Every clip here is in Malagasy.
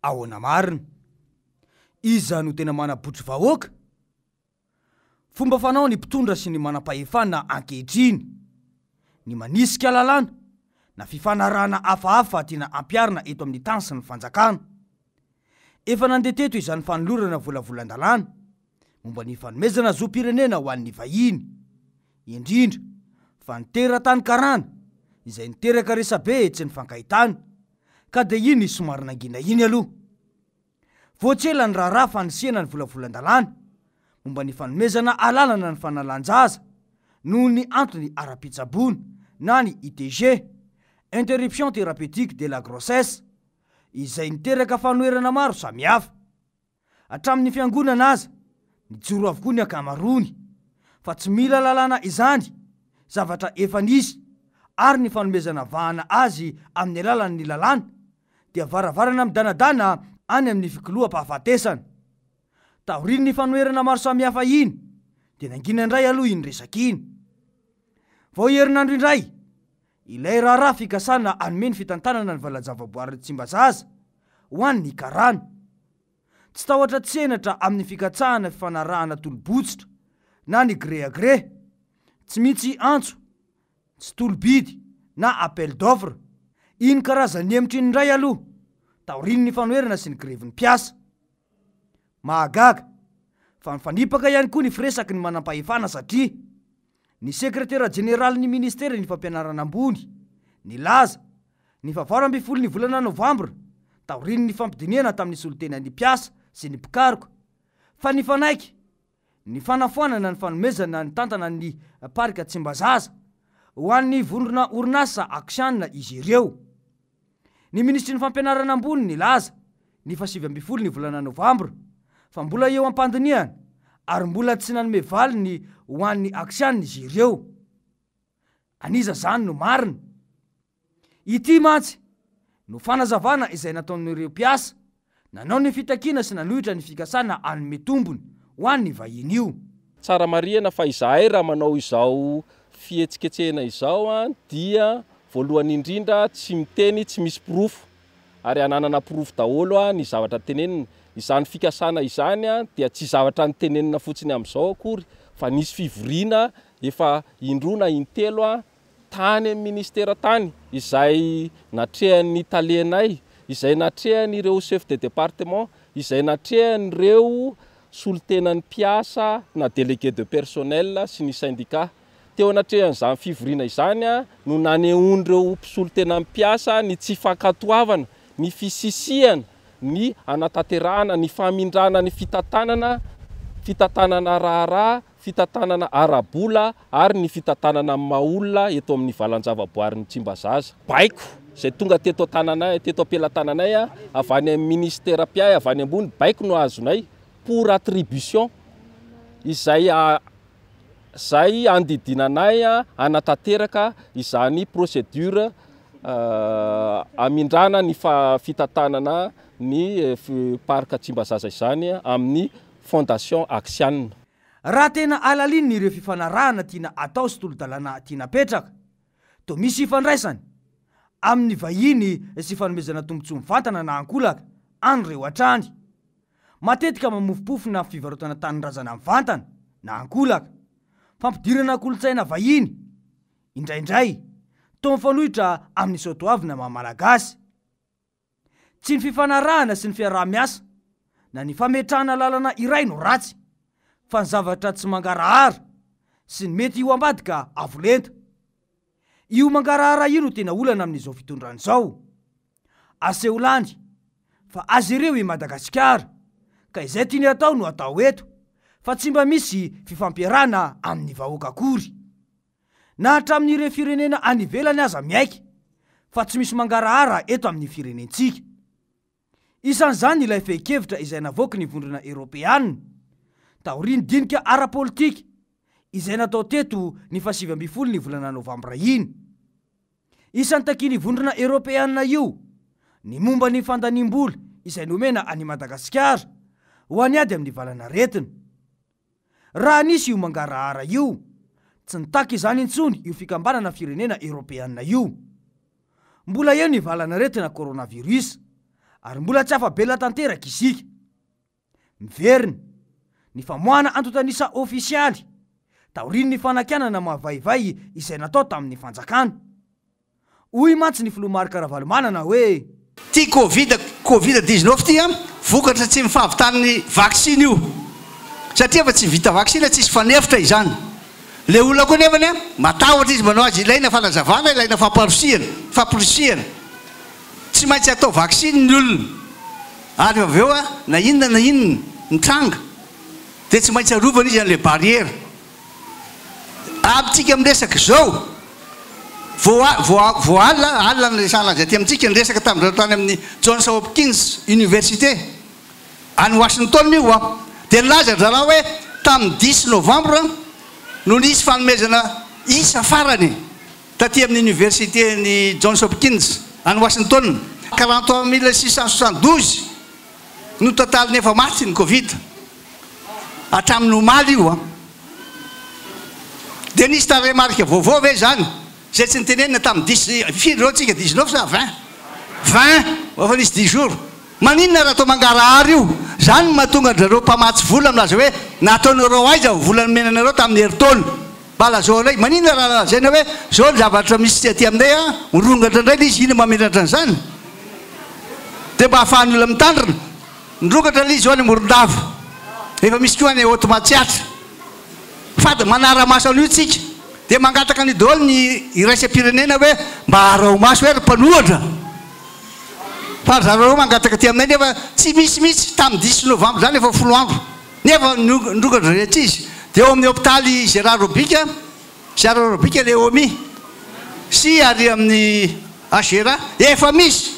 Ahoana marina? Iza no tena manabotry vahoaka? Fomba fanao ny mpitondra sy ny manam-pahefana ankehitriny ny manisika lalàna na fifanarahana hafahafa tiana hampiharina eto amin'ny tany sy ny fanjakana. Efa nandeha teto izany fanolorana volavolan-dalàna momba ny fanomezana zom-pirenena ho an'ny vahiny, indrindra fa ny teratany karana izay niteraka resabe tsy nifankahitana ka dia iny somary nangina iny aloha. Vao tsy ela ny raharaha fanisihana ny volavolan-dalàna momba ny fanomezana alalana ny fanalan-jaza noho ny antony ara-pitsaboana na ny ITG, Interruption Thérapeutique de la Grossesse, izay niteraka fanoherana maro samihafa. Hatramin'ny fiangonana aza, nijoro avokoa ny ankamaroany fa tsy mila lalàna izany, zavatra efa nisy ary ny fanomezana vahana azy amin'ny alalan'ny lalàna dia varavarana midanadana any amin'ny fikoloham-pahafatesana. Taorian'ny fanoherana maro samihafa iny dia nangina indray aloha iny resaka iny. Vao herinandro indray, ilay raharaha fikasana hanome ny fitantanana ny valan-javaboarin'i Tsimbazaza ho an'ny karana. Tsy tahotra tsy henatra amin'ny fikatsahana fifanarahana tolo-botsitra na ny gré à gré, tsy mitsy antso Tsy tolo-bidy na appel d'offre. Iny karazan'ny hemotra iny indray aloha, taorian'ny fanoherana sy ny grevin'ny mpiasa. Mahagaga, fa mifanipaka ihany koa ny firesaky ny manampahefana satria ny sekretera jeneralin'ny ministeran'ny fampianarana ambony nilaza ny faha 18 ny volana novambra taorian'ny nifampidinihana tamin'ny solontenan'ny mpiasa sy ny mpikaroka fa nifanaiky ny fanafoanana ny fanomezana ny tantana ny Parc Tsimbazaza ho an'ny vondrona orinasa Axian izy ireo. Ny minisitry ny fampianarana ambony nilaza ny faha 19 ny volana novambra fa mbola eo am-pandinihana ary mbola tsy nanome valiny ho an'ny Axian izy ireo. An'iza izany no marina? Ity mantsy no fanazavana izay nataon'ireo mpiasa nanao ny fitakiana sy nanohitra ny fikasana hanome tombony ho an'ny vahiny io. Tsara marihana fa izahay raha manao izao fihetsiketsehina izao dia voalohany indrindra tsy miteny tsy misy porofo ary ananana porofo daholo ny zavatra tenenina. Izany fikasana izany dia tsy zavatra notenenina fotsiny amin'izao akory fa nisy fivoriana efa indroa na intelo tany amin'ny ministera tany izay natrehan'ny talenay, izay natrehan'ireo chef de département, izay natrehan'ireo solontenan'ny mpiasa na délégué de personnel sy ny syndicat. Teo anatrehan'izany fivoriana izany no nanehoan'ireo mpisolotenan'ny mpiasa ny tsy fankatoavana, ny fisisihana, ny hanatanterahana ny famindrana ny fitantanana, fitantanana raharaha, fitantanana ara-bola ary ny fitantanana amin'ny maha olona eto amin'ny valan-javaboarin'i Tsimbazaza. Baiko izay tonga teto an-tananay, teto am-pelatananay avy any amin'ny minisitera mpiahy avy any ambony, baiko no azonay pour attribution izay izay andidiana anay hanatanteraka izany procédure hamindrana ny fitantanana ny parc Tsimbazaza izany amin'ny Fondation Axian. Raha tena alalinina ireo fifanarahana tiana atao sy tolo-dalàna tiana apetraka, toa misy ifandraisany amin'ny vahiny sy fanomezana tombontsoa mivantana na ankolaka an'ireo hatrany. Matetika mamofompofona fivarotana tanindrazana mivantana na ankolaka, fampidirana kolontsaina vahiny, indraindray toa mifanohitra amin'ny soatoavina maha Malagasy. Tsy ny fifanarahana sy ny fiaraha-miasa na ny fametrahana lalana iray no ratsy fa ny zavatra tsy mangarahara sy ny mety ho ambadika avo lenta. Io mangarahara io no tena olana amin'izao fitondrana izao. Aseho lany fa azy ireo i Madagasikara ka izay tiany atao no atao eto fa tsy mba misy fifampiarahana amin'ny vahoaka akory. Na hatramin'ireo firenena any ivelany aza miaiky fa tsy misy mangarahara eto amin'ny firenentsika. Isan'izany ilay fehin-kevitra izay navoaky ny Vondrona Eoropeana taorian'ny dinika ara-politika izay natao teto ny faha 19 ny volana novambra iny. Isan'ny takian'ny Vondrona Eoropeana io ny momba ny fandaniam-bola izay nomena an'i Madagasikara ho an'ny ady amin'ny valanaretina. Raha nisy io mangarahara io, tsy nitaky izany intsony io fikambanana firenena eoropeana io. Mbola eo ny valanaretina coronavirus. Ary mbola tsy afa-bela tanteraka isika. Miverina ny famoahana antontan'isa ofisialy taorian'ny fanakianana mavaivay izay natao tamin'ny fanjakana. Hoy mantsy ny filoha Marc Ravalomanana hoe. Ty covid covid 19 ty an, vokatra tsy ny fahavitan'ny vaksiny io. Satria efa tsy vita vaksiny tsisy fanefitra izany. Le olona koa nefany an, matahotra izy manao azy, ilaina fanazavana, ilaina famparosihana, famporisihana. Tsy maintsy atao vaksiny ny olona. Ary avy eo an, na inona na inona mitranga dia tsy maintsy arovana izy an'le barrière. Amintsika miresaka izao, vao vao vao alina, alina niresahana azy aty amintsika, niresaka tamin-dry zareo tany amin'ny Johns Hopkins Université any Washington io an, dia nilaza ry zalahy hoe tamin'ny dix novembre no nisy fanomezana isa farany taty amin'ny Université-n'i Johns Hopkins any Washington, 43 672 no totalin'ny efa maty ny Covid. Hatramin'ny omaly io an! Dia nisy tarehimarika vaovao ve izany izay tsy nitenenina tamin'ny dix, firy izao tsika, dix neuf sa vingt? Vingt, efa nisy dix jours. Maninona raha atao mangarahara io? Izany no mahatonga an-dry zareo mpamatsy vola milaza hoe nataonareo aiza ny vola nomena anareo tamin'ny herintaona? Mba lazao anay. Maninona raha lazaina hoe izao ny zavatra misy aty aminay an, mirongatra indray ilay izy, inona mametratra an'izany? Dia mba ahafahan'ny olona mitandrina. Mirongatra ilay izy eo any Morondava. Efa misy koa any Haute Matsiatra. Fady manara-maso an'io tsika. Dia mangataka an'io daholo ny iraisam-pirenena hoe mba araho maso hoe ry mpanohatra. Fa ry zareo ireo mangataka aty aminay nefa tsy misy mihitsy. Tamin'ny dix novembre izany efa folo andro. Nefa nirongatra izay tsy izy. Dia eo amin'ny hopitaly Gérard Robic, Gérard Robic ilay HOMI sy ary amin'ny HGRA efa misy.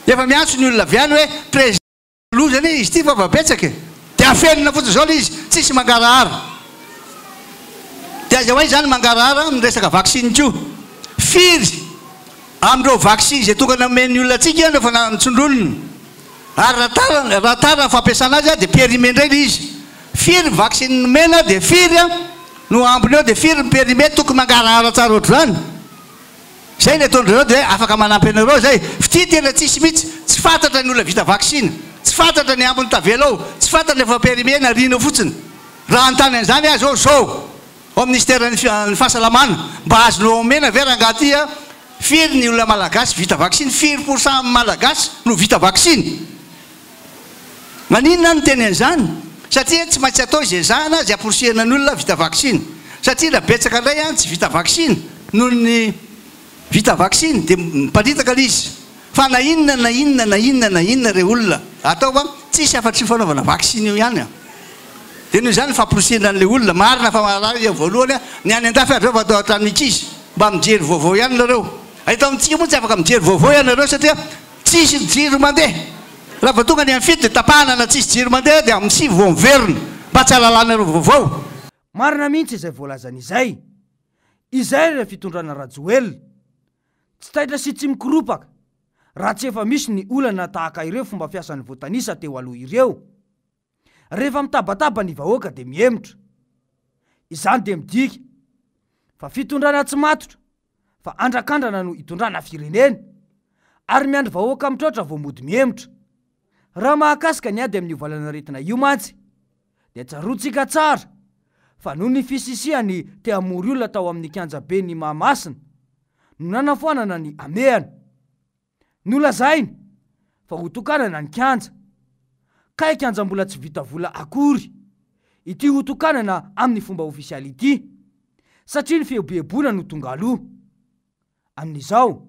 Efa miantso ny olona avy any hoe président loza anie izy ity fa efa betsaka e! Dia afenina fotsiny izao ilay izy, tsisy mangarahara. Dia aiza ho aiza izany mangarahara amin'ny resaka vaksiny koa? Firy amin'ireo vaksiny izay tokana omen'ny olona antsika no efa notsindronina? Ary raha tara raha tara ny fampiasana azy dia périmé indray ilay izy. Firy ny vaksiny nomena dia firy no ambiny eo dia firy ny périmé? Tokony mangarahara tsara ohatr'izany. Zay ny ataondreo de afaka manampy anareo zay, f'ty tena tsisy mitsy, tsy fantatra ny olona vita vaksiny, tsy fantatra ny ambiny tavela ao, tsy fantatra ny efa périmé nariana eo fotsiny. Raha anontany an'izany aho zao zao ao ministère ny fahasalamana, mba azonao omena ve rangaha ty a, firy ny olona malagasy vita vaksiny, firy pour cent amin'ny malagasy no vita vaksiny? Maninona aho miteny an'izany? Satria tsy maintsy atao izay ezahana izay hamporisihana ny olona vita vaksiny. Satria raha betsaka indray an tsy vita vaksiny noho ny vita vaksiny dia miparitaka ilay izy. Fa na inona na inona na inona na inona re olona atao an, tsisy afa-tsy io fanaovana vaksiny io ihany an. Dia noho izany ny famporisihana an'ilay olona. Marina fa marary izy voalohany an, ny any an-dafy ary zao efa atao hatramin'ny ankizy. Mba mijery vaovao ihany nareo. Eto amintsika moa tsy afaka mijery vaovao ianareo satria Tsisy jiro mandeha. Raha vao tonga ny amin'ny fito dia tapahana na tsisy jiro mandeha dia amin'ny sivy vao miverina. Mba tsy halalana ireo vaovao. Marina mihitsy izay voalazany izay. Izay ilay fitondrana Rajoelina. Tsy taitra sy tsy mikoropaka raha tsy efa misy ny olana tahaka ireo fomba fiasan'ny voatanisa teo aloha ireo. Rehefa mitabataba ny vahoaka dia mihemotra. Izany dia midika fa fitondrana tsy matotra fa andrakandrana no itondrana firenena ary miandry vahoaka mitroatra vao mody mihemotra. Raha mahakasika ny ady amin'io valanaretina io mantsy dia tsaroantsika tsara fa noho ny fisisihan'ny te hamory olona tao amin'ny kianjaben'i Mahamasina no nanafoanana ny hamehana. Nolazainy fa ho tokanana ny kianja. Kay kianja mbola tsy vita vola akory ity ho tokanana amin'ny fomba ofisialy ity satria ny feobieboana no tonga aloha. Amin'izao,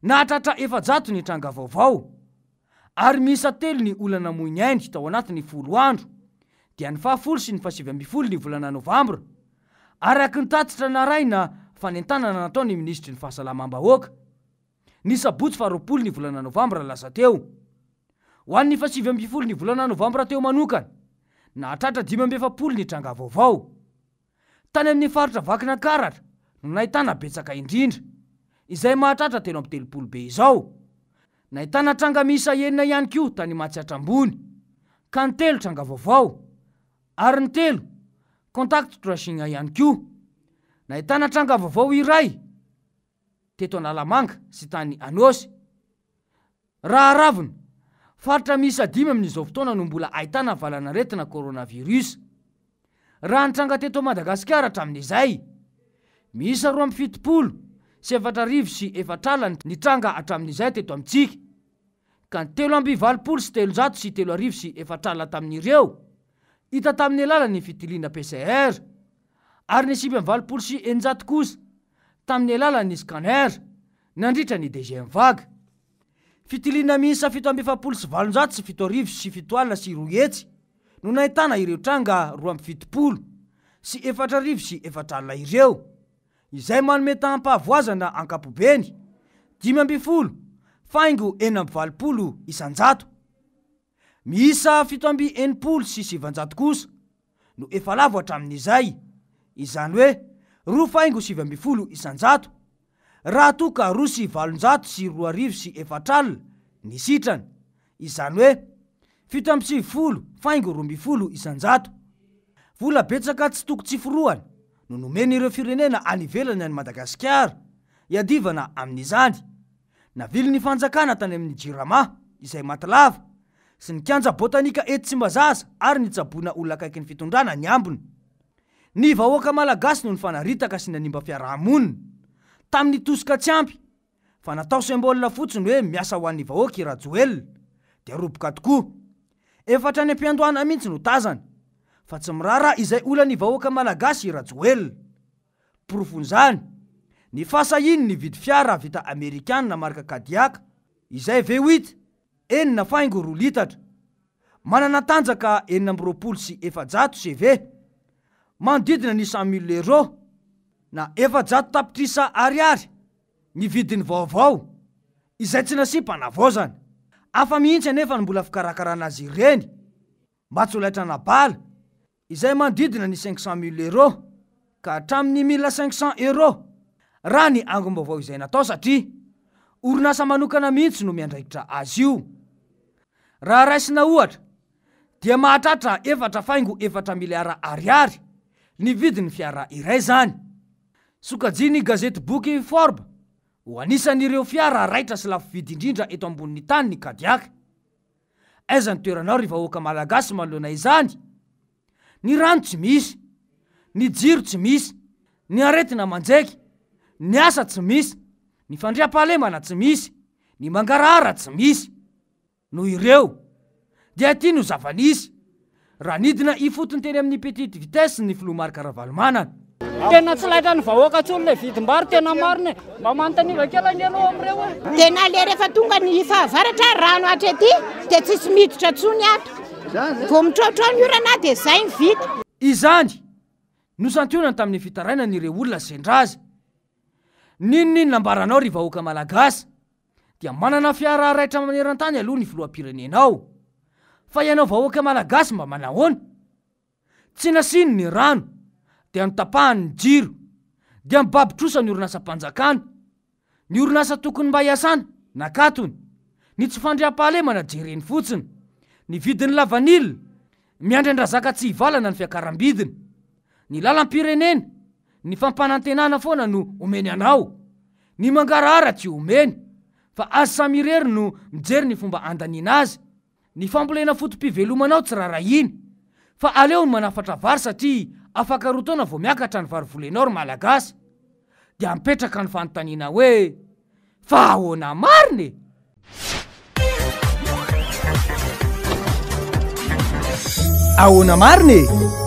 nahatratra 400 ny tranga vaovao ary miisa telo ny olona namoy ny ainy tao anatin'ny folo andro dia ny fahafolo sy ny fahasivy ambin'ny folo ny volana novambra araka ny tatitra narahina fanentanana nataon'ny minisitry ny fahasalamam-bahoaka ny sabotsy faha-20 ny volana novambra lasa teo. Ho an'ny faha-19 ny volana novambra teo manokana, nahatratra 45 ny tranga vaovao. Tany amin'ny faritra Vakinankaratra no nahitana betsaka indrindra, izay mahatratra 33 be izao. Nahitana tranga miisa enina ihany koa tany Matsiatra Ambony, ka ny telo tranga vaovao, ary ny telo contact tracing ihany koa. Nahitana tranga vaovao iray teto Analamanga sy tany Anôsy. Raha aravina Faritra miisa dimy amin'izao fotoana no mbola ahitana valanaretina coronavirus. Raha nitranga teto Madagasikara hatramin'izay, miisa 4072 ny tranga hatramin'izay teto amintsika, ka ny 383 40 tamin'ireo hita tamin'ny alalan'ny fitiliana PCR, ary ny 689 kosa tamin'ny alalan'ny scanner nandritra ny deuxième vague. Fitiliana miisa 847 702 no nahitana ireo tranga 472 040 ireo, izay manome taham-pahavoazana ankapobeny 15.86%. Miisa 967 kosa no efa lavo hatramin'izay, izany hoe 2.19%, raha toa ka 802 004 ny sitrana, izany hoe 97.12%. Vola betsaka tsy toko tsy forohana no nomen'ireo firenena any ivelany any Madagasikara iadivana amin'izany. Navily ny fanjakana tany amin'ny Jirama izay maty lava sy ny kianja botanika eto Tsimbazaza ary nitsaboana olona akaiky ny fitondrana ny ambiny. Ny vahoaka malagasy no nifanaritaka sy nanimba fiarahamonina tamin'ny tosika tsy ampy fa natao symbole fotsiny hoe miasa ho an'ny vahoaka i Rajoelina dia roboka tokoa. Efa hatrany am-piandohana mihitsy no tazana fa tsy miraharaha izay olan'ny vahoaka malagasy i Rajoelina. Porofon'izany, ny fahasahiany nividy fiara vita amerikana marika Cadillac izay V8 6.2 litatra, manana tanjaka 426 CV, manodidina ny 100 000 euros na 400 tapitrisa ariary ny vidiny vaovao izay tsy nasiam-panavaozana. Hafa mihitsy anefa ny mbola fikarakarana azy ireny mba tsy ho laitrana bala, izay manodidina ny 500 000 euros ka hatramin'ny 1500 euros raha ny angom-baovao izay natao, satria orinasa manokana mihitsy no miandraikitra azy io. Raha raisina ohatra dia mahatratra 4.4 miliara ariary ny vidin'ny fiara iray zany. Sokajian'ny gazety boky Forbes ho anisan'ireo fiara raitra sy lafo vidy indrindra eto ambonin'ny tany ny Cadillac. Aiza ny toeranao ry vahoaka malagasy manoloana izany? Ny rano tsy misy, ny jiro tsy misy, ny aretina manjeky, ny asa tsy misy, ny fandriampahalemana tsy misy, ny mangarahara tsy misy. Noho ireo dia ity no zava-nisy raha nidina ifotony teny amin'ny Petite Vitesse ny filoha Marc Ravalomanana. Tena tsy laitra ny vahoaka intsony ilay vidim-bary, tena marina e. Mba manontaniva kely ange aloha amin'ireo e. Tena le rehefa tonga ny fahavaratra rano hatrety dia tsisy miditra intsony ato. Vao mitraotrao ny orana dia zay ny vita. Izany no santionany tamin'ny fitarainany ireo olona sendra azy. N'inon'inona nambaranao ry vahoaka malagasy dia manana fiara raitra maneran-tany aloha ny filoham-pirenenao. Fa ianao vahoaka malagasy mba manahoana? Tsy nasiany ny rano dia notapahany ny jiro, dia mibaby trosa ny orinasam-panjakana. Ny orinasa tokony mba hiasana, nakatony. Ny tsy fandriampahalemana jereny fotsiny. Ny vidin'ny lavanila, miandry an-drazaka tsy hivalana ny fiakaram-bidiny. Ny lalam-pirenena, ny fampanantenana foana no omeny anao. Ny mangarahara tsy omeny, fa azy samy irery no mijery ny fomba andaniana azy. Ny fambolena foto-pivelomanao tsy rarahiny, fa aleo ny manafatra vary satria afaka 2 taona vao miakatra ny vary volenao ry Malagasy. Dia mipetraka ny fanontaniana hoe, fa ahoana marina e? Ahoana marina e?